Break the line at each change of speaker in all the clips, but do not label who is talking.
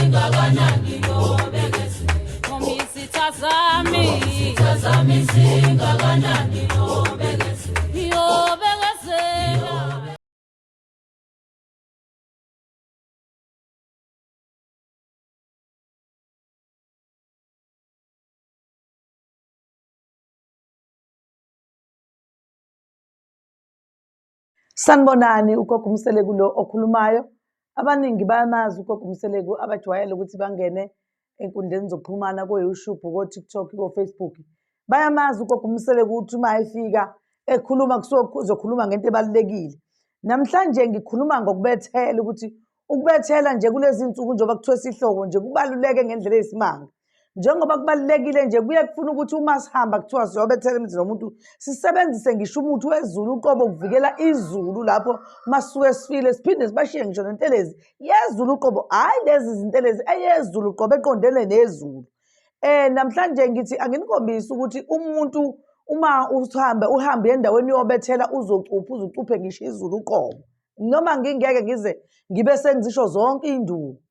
zingakanani yobekezela.
Noma izitha zami.
Izitha zami zingakanani yobekezela.
Yobekezela.
Sanibonani, uGogo uMseleku lo okhulumayo. Abaningi bayamazi uGogo uMseleku abajwayele ukuthi bangene ey'nkundleni zokuxhumana ko-YouTube, ko-TikTok, ko-Facebook. Bayamazi uGogo uMseleku ukuthi uma efika ekhuluma kusuke kuzokhuluma ngento ebalulekile. Namhlanje ngikhuluma ngokubethela ukuthi Ukubethela nje kulezi nsuku njengoba kuthiwa isihloko nje kubaluleke ngendlela eyisimanga. Njengoba kubalulekile nje kuye kufuna ukuthi uma sihamba kuthiwa siyobethela emzini womuntu sisebenzise ngisho umuthi wezulu uqobo ukuvikela izulu lapho masuke sifile siphinde sibashiye ngisho nentelezi yezulu uqobo, hhayi lezi zintelezi eyezulu uqobo eqondene nezulu. Namhlanje ngithi anginikhombise ukuthi umuntu uma uhambe uhambe endaweni uyobethela uzocupha uzucuphe ngisho izulu uqobo. Noma ngingeke ngize ngibe sengizisho zonke iy'nduku.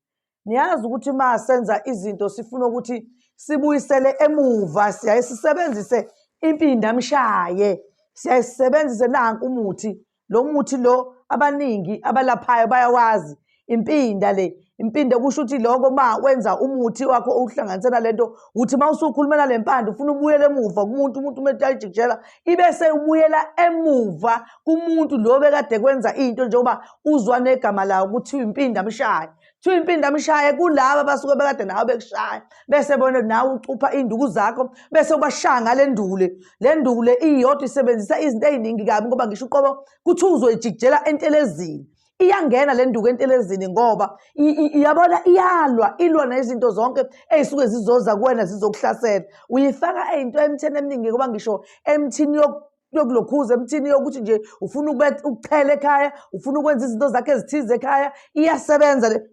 Niyazi ukuthi uma senza izinto sifuna ukuthi sibuyisele emuva siyaye sisebenzise impindamshaye, siyaye sisebenzise nanku umuthi Lo muthi lo abaningi abalaphayo bayawazi. Impinda le, impinda kusho ukuthi lokho uma wenza umuthi wakho uwuhlanganise nale nto, uthi uma usukhuluma nale mpande ufuna ubuyele emuva kumuntu, umuntu uma eyijikijela ibese ubuyela emuva kumuntu lo bekade kwenza into njengoba uzwa negama lawo kuthiwa impinda mshaye. Kuthiwa impinda mshaye kulaba abasuke bekade nawe bekushaya bese bona nawe ucupha iy'nduku zakho bese ubashaya ngale ndule. Le nduku le iyodwa isebenzisa izinto ey'ningi kabi ngoba ngisho uqobo kuthiwa uzoyijikijela entelezini. Iyangena le nduku entelezini ngoba iyabona iyalwa, ilwa nezinto zonke ey'suke zizoza kuwena zizokuhlasela. Uyifaka ey'nto emtheni eminingi ngoba ngisho emthini yokulokhuza emthini yokuthi nje ufuna ukuchela ekhaya, ufuna ukwenza izinto zakhe ezithize ekhaya, iyasebenza le.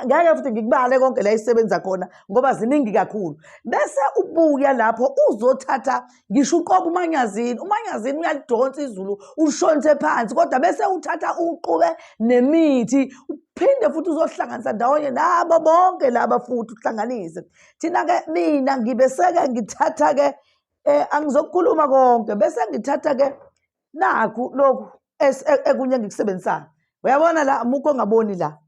Ngeke futhi ngikubale konke la isebenza khona ngoba ziningi kakhulu. Bese ubuya lapho uzothatha ngisho uqobo umanyazini, umanyazini uyalidonsa izulu ulishonise phansi, kodwa bese uthatha uxube nemithi uphinde futhi uzohlanganisa ndawonye nabo bonke laba futhi uhlanganise. Thina-ke mina ngibese-ke ngithatha-ke angizokukhuluma konke bese ngithatha-ke nakhu lokhu ekunye engikusebenzisayo. Uyabona la amukho ongaboni la.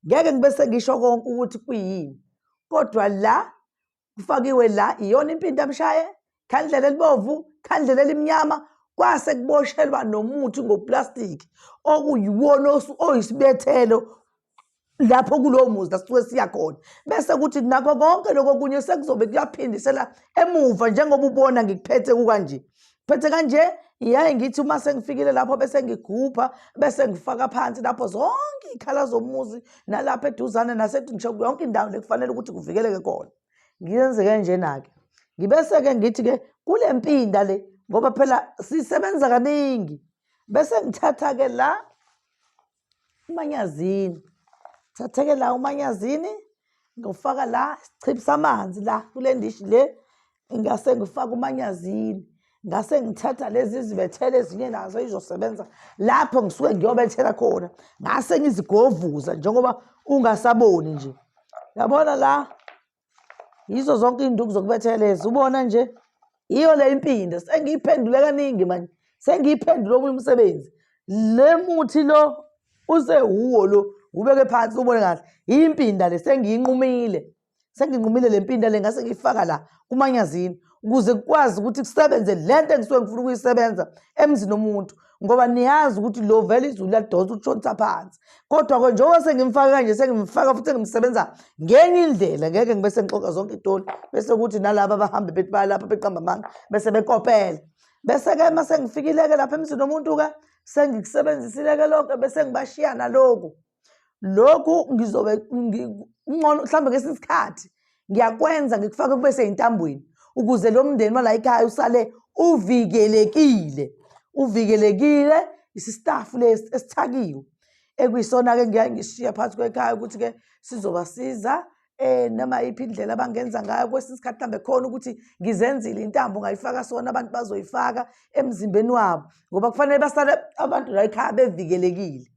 Ngeke ngibe sengisho konke ukuthi kuyini, kodwa la kufakiwe la iyona impinda mshaye, khandlela elibovu, khandlela elimnyama, kwase kuboshelwa nomuthi ngoplastiki okuyiwona oyisibethelo lapho kulowo muzi la sisuke siya khona. Bese kuthi nakho konke lokho okunye sekuzobe kuyaphindisela emuva njengoba ubona ngikuphethe kukanje. Phethe kanje yaye ngithi uma sengifikile lapho bese ngigubha bese ngifaka phansi lapho zonke iy'khala zomuzi nalapho eduzane ngisho yonke indawo le kufanele ukuthi kuvikeleke khona. Ngiyenze kanjena-ke. Ngibese-ke ngithi-ke kule mpinda le ngoba phela sisebenza kaningi bese ngithatha-ke la umanyazini, thathe-ke la umanyazini ngifaka la isichibi samanzi la kule ndishi le ngase ngifaka umanyazini ngase ngithatha lezi zibethele ezinye nazo izosebenza lapho ngisuke ngiyobethela khona ngase ngizigovuza njengoba ungasaboni nje yabona la yizo zonke iy'nduku zokubethela lezi ubona nje iyo le impinda sengiyiphendule kaningi manje sengiyiphendule omunye umsebenzi le muthi lo usewuwo lo ubeke phansi ubone kahle impinda le sengiyinqumile senginqumile le mpinda le ngase ngiyifaka la kumanyazini ukuze kukwazi ukuthi kusebenze le nto engisuke ngifuna ukuyisebenza emzini womuntu ngoba niyazi ukuthi lo vele izulu liyadonsa ushonisa phansi kodwa-ke njengoba sengimfaka kanje sengimfaka futhi sengimsebenza ngenye indlela ngeke ngibe sengixoxa zonke itoli bese kuthi nalaba abahambe bethi bayalapha beqamba amanga bese bekopela bese-ke uma sengifikile-ke lapha emzini womuntu-ke sengikusebenzisile-ke lokho bese ngibashiya naloku lokhu ngizobe ngcono mhlawumbe ngesinye isikhathi ngiyakwenza ngikufake kube seyintambweni ukuze lo mndeni wala ekhaya usale uvikelekile uvikelekile isistafu lesi esithakiwe ekuyisona-ke ngiyaye ngishiya phakathi kwekhaya ukuthi-ke sizobasiza noma yiphi indlela abangenza ngayo kwesinye isikhathi mhlawumbe khona ukuthi ngizenzile intambo ngayifaka sona abantu bazoyifaka emzimbeni wabo ngoba kufanele basale abantu la ekhaya bevikelekile.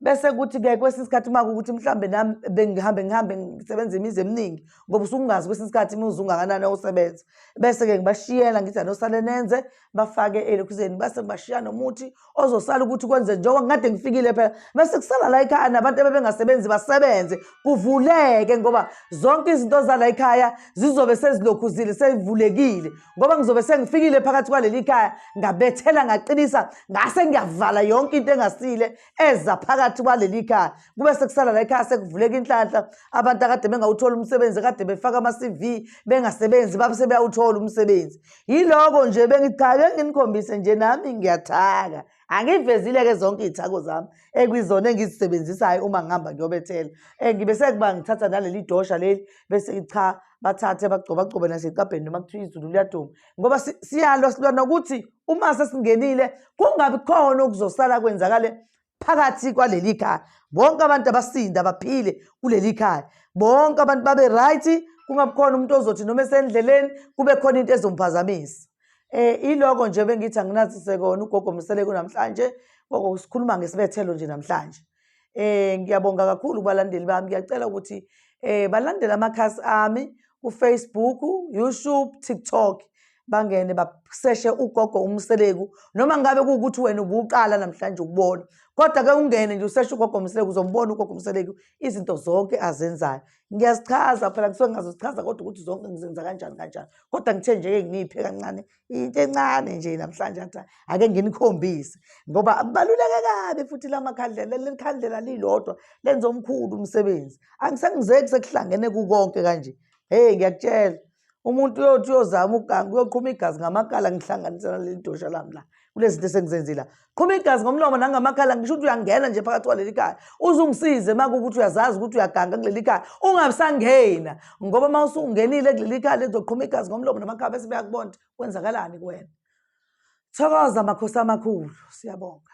Bese kuthi-ke kwesinye isikhathi uma kuwukuthi mhlawumbe nami bengihambe ngihambe ngisebenza imizi eminingi, ngoba usuke ungazi kwesinye isikhathi umuzi ungakanani owusebenza. Bese-ke ngibashiyela ngithi anosale nenze, bafake elokhuzeni, base ngibashiya nomuthi ozosala ukuthi kwenze njengoba ngikade ngifikile phela. Bese kusala la ekhaya nabantu abebengasebenzi basebenze, kuvuleke ngoba zonke izinto zala ekhaya zizobe sezilokhuzile, sezivulekile. Ngoba ngizobe sengifikile phakathi kwaleli khaya, ngabethela ngaqinisa, ngase ngiyavala yonke into engasile eza phakathi kwaleli khaya. Kube sekusala la ekhaya sekuvuleka inhlanhla, abantu akade bengawutholi umsebenzi, kade befaka ama-C_V bengasebenzi, babe sebeyawuthola umsebenzi. Yiloko nje bengithi cha, ake nginikhombise nje nami ngiyathaka. Angivezile-ke zonke iy'thako zami ekwizona engizisebenzisayo uma ngihamba ngiyobethela. Ngibe sekuba ngithatha naleli dosha leli, bese cha bathathe bagcobagcobe nasecabheni noma kuthiwa izulu liyaduma, ngoba siyalwa silwa nokuthi uma sesingenile kungabi khona okuzosala kwenzakale phakathi kwaleli khaya. Bonke abantu abasinda baphile kuleli khaya, bonke abantu babe right, kungabi khona umuntu ozothi noma esendleleni kube khona into ezomphazamisa. Iloko nje bengithi anginazise kona ugogo Mseleku namhlanje, gogo sikhuluma ngesibethelo nje namhlanje. Ngiyabonga kakhulu kubalandeli bami, ngiyacela ukuthi balandele amakhasi ami ku-Facebook, YouTube, TikTok, bangene baseshe ugogo uMseleku. Noma ngabe kuwukuthi wena ubuqala namhlanje ukubona, kodwa ke ungene nje useshe ugogo Mseleku, uzombona ugogo Mseleku izinto zonke azenzayo. Ngiyazichaza phela, kusuke ngingazozichaza kodwa ukuthi zonke ngizenza kanjani kanjani, kodwa ngithe nje ke nginiphe kancane into encane nje namhlanje, athi ake nginikhombise ngoba kubaluleke kabi futhi la makhandlela. Leli khandlela lilodwa lenza omkhulu umsebenzi, angisengizeki sekuhlangene kukonke kanje. Hey, ngiyakutshela, umuntu uyothi uyozama ukuganga uyoqhuma igazi ngamakhala, ngihlanganise naleli dosha lami la kulezi zinto esengizenzile la. Qhuma igazi ngomlomo nangamakhala, ngisho ukuthi uyangena nje phakathi kwaleli khaya, uze ungisize uma kuwukuthi uyazazi ukuthi uyaganga kuleli khaya, ungabisangena, ngoba uma usungenile kuleli khaya lizoqhuma igazi ngomlomo namakhala, bese beyakubona ukuthi kwenzakalani kuwena. Thokoza makhosi amakhulu, siyabonga.